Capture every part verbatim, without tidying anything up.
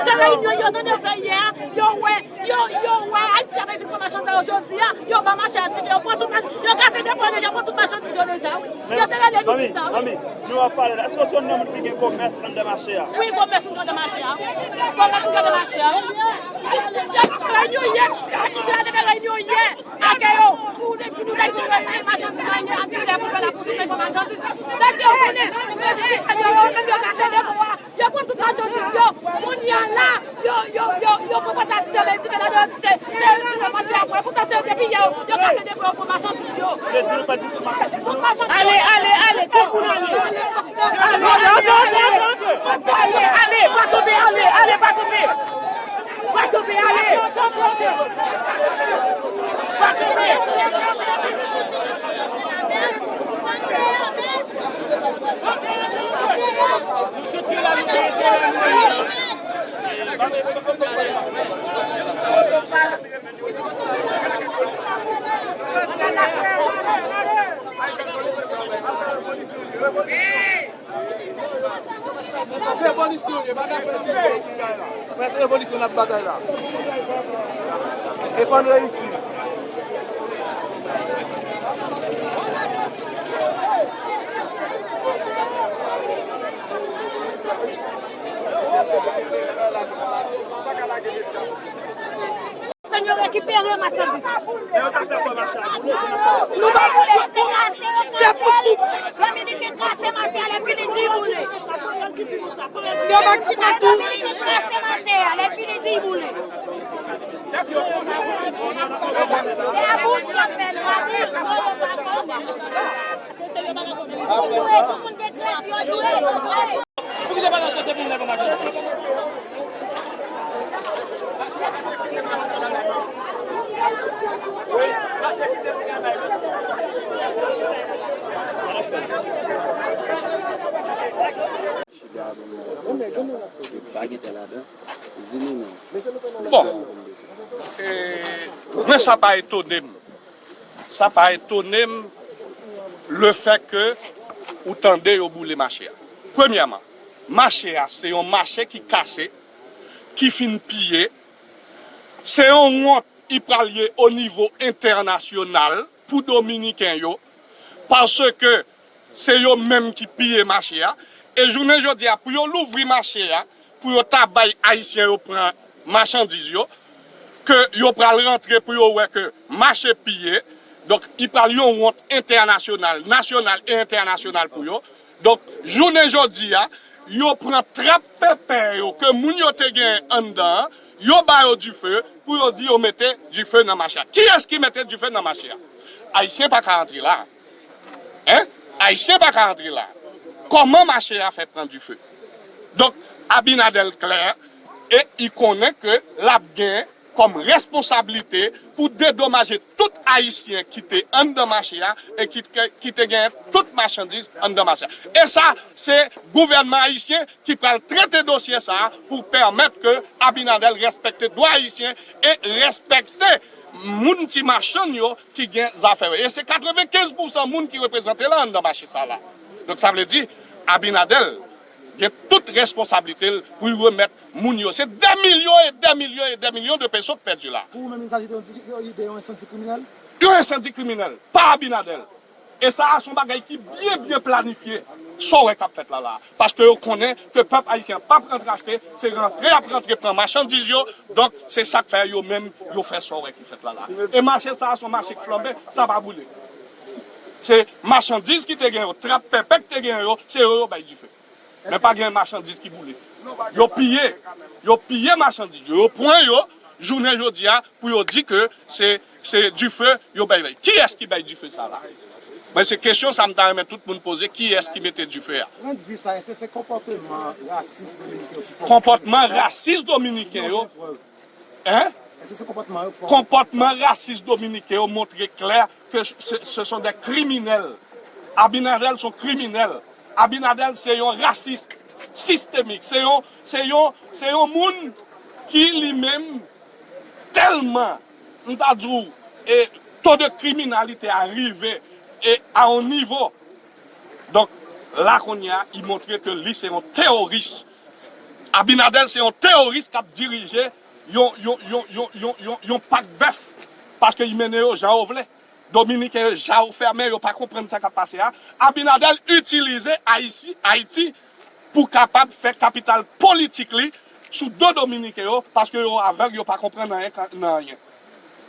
Se reyinyon yo tande fè yè a, yo wè, yo, yo wè Ayisyen ap vin pran machandiz yo jodi a, yo ba mache a dife, yo pran tout machandiz, yo kase depo deja, yo pran tout machandiz yo deja, wi. Yo te rele nou di sa, wi. Manmi, nou ap pale la. Èske w se youn nan moun ki gen komès anndan mache a? Wi, komès nou gen anndan mache a. Komès nou gen anndan mache a. Reyinyon yè, Ayisyen te fè reyinyon yè. Ake yo, pou depi nou dèyè nou fè machandiz manye ak dife pou fè la pou dife pou machandiz. Dèske yo konnen, yo menm yo kase depo a. Yo pran tout machandiz yo. Kounye a la, yo, yo, yo, yo pran pòt a dife, men dife la, yo di se, se yo dife mache a pran. Poutan se yo te piye yo, yo kase depo yo pran machandiz yo. Yo di nou pa di tout machandiz yo. Tout machandiz yo. Ale, ale, ale, tout moun ale. Ale, ale, ale, ale. Ale, pa tonbe, ale, ale, pa tonbe. Pa tonbe, ale. Pa tonbe. Revolisyon, e pa ka pèdi. Prèske revolisyon n ap batay la. E fò n reyisi. Fò n yo rekipere machandiz. Nou pa boule, se kase, se pou Dominiken kase mache a, lè fini di boule. Yo pa kite tou. Dominiken kase mache a, lè fini di boule. Se abou sa fè, nou abou. Pou rezon moun gen kredi, yo dwe. Poukisa pa nan sante pou m leve maten? Bon, e, mwen sa pa etone m. Sa pa etone m lefètke ou tande yo boule mache a. Premyèman, mache a se yon mache ki kase, ki fin piye. Se yon wont li pral ye o nivo entènasyonal pou Dominiken yo, paske se yo menm ki piye mache a. E jounen jodi a, pou yo louvri mache a, pou yo ta bay Ayisyen yo pran machandiz yo, ke yo pral rantre pou yo wè ke mache piye. Donk, li pral yon wont entènasyonal, nasyonal e entènasyonal pou yo. Donk, jounen jodi a, yo pran trap pèpè yo ke moun yo te gen anndan an, yo ba yo dife, pou yo di yo mete dife nan mache a. Kiyès ki mete dife nan mache a? Ayisyen pa ka antre la. Hein? Ayisyen pa ka antre la. Kòman mache a fè pran dife? Donk, Abinader klè e li konnen ke l ap gen kòm responsablite pou dedomaje tout Ayisyen ki te anndan mache a e ki, ki te gen tout machandiz anndan mache a. E sa, se gouvènman ayisyen ki pral trete dosye sa a pou pèmèt ke Abinader respekte dwa ayisyen e respekte moun ti machann yo ki gen zafè yo. E se katrevenkenz pousan moun ki reprezante la anndan mache sa la. Donk sa vle di, Abinader gen tout responsablite l pou l remèt moun yo. Se dè milyon e dè milyon e dè milyon de peso k pèdi la. Pou ou menm, il s'agit de, de, de yon ensandi kriminèl? Yon ensandi kriminèl, pa Abinader. E sa a se yon bagay ki byen, byen planifye. Sa w wè k ap fèt la, la. Paske yo konnen ke pèp ayisyen p ap rantre achte, se rantre y ap rantre pran machandiz yo. Donk, se sa k fè yo menm, yo fè sa w wè ki fèt la, la. E mache sa a se yon mache k flanbe, sa pa boule. Se machandiz ki te gen yo, trap pèpè ki te gen yo, se yo yo bay dife. Men pa gen machandiz ki boule. Yo piye, yo piye machandiz yo, yo pran yo, jounen jodi a, pou yo di ke se, se dife yo bay, bay. Kiyès ki bay dife sa la? Mwen, se kesyon sa m ta renmen tout moun poze, kiyès ki mete dife a? Pwennvi sa, èske se konpòteman rasis dominiken yo ki fè... Konpòtman rasis dominiken yo? Hein? Èske se konpòtman yo ki fè... Konpòtman rasis dominiken yo montre klè ke se, ce sont des criminels. Abinader se yon kriminèl. Abinader se yon rasis sistemik. Se yon, se yon, se yon moun ki li menm tèlman, m ta di w, e, taux de criminalité a rive e a yon nivo. Donk, la kounye a, li montre ke li se yon teworis. Abinader se yon teworis k ap dirije yon, yon, yon, yon, yon, yon, yon pak bèf, paske li mennen yo jan yo vle. Dominiken yo ja yo fèmen, yo pa konprann sa k ap pase a. Abinader itilize Ayiti, Ayiti pou kapab fè kapital politik li sou do Dominiken yo, paske yo avèg, yo pa konprann anyen nan anyen.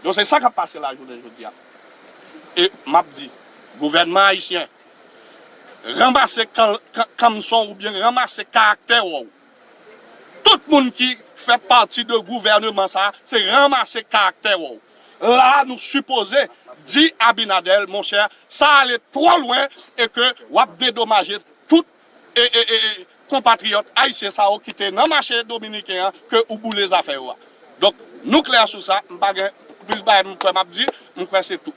Donk se sa k ap pase la jounen jodi a. E m ap di, gouvènman ayisyen, ranmase kan, kan, kanmson oubyen ranmase karaktè w. Tout moun ki fè pati de gouvènman sa, se ranmase karaktè w. La, nou sipoze di Abinader, monchè, sa ale twò lwen e ke w ap dedomaje tout e, e, e, e, konpatriyòt ayisyen sa yo ki te nan mache dominiken an ke ou boule zafè yo a. Donk, nou klè sou sa, m pa gen plis bagay m kwè m ap di, m kwè se tou.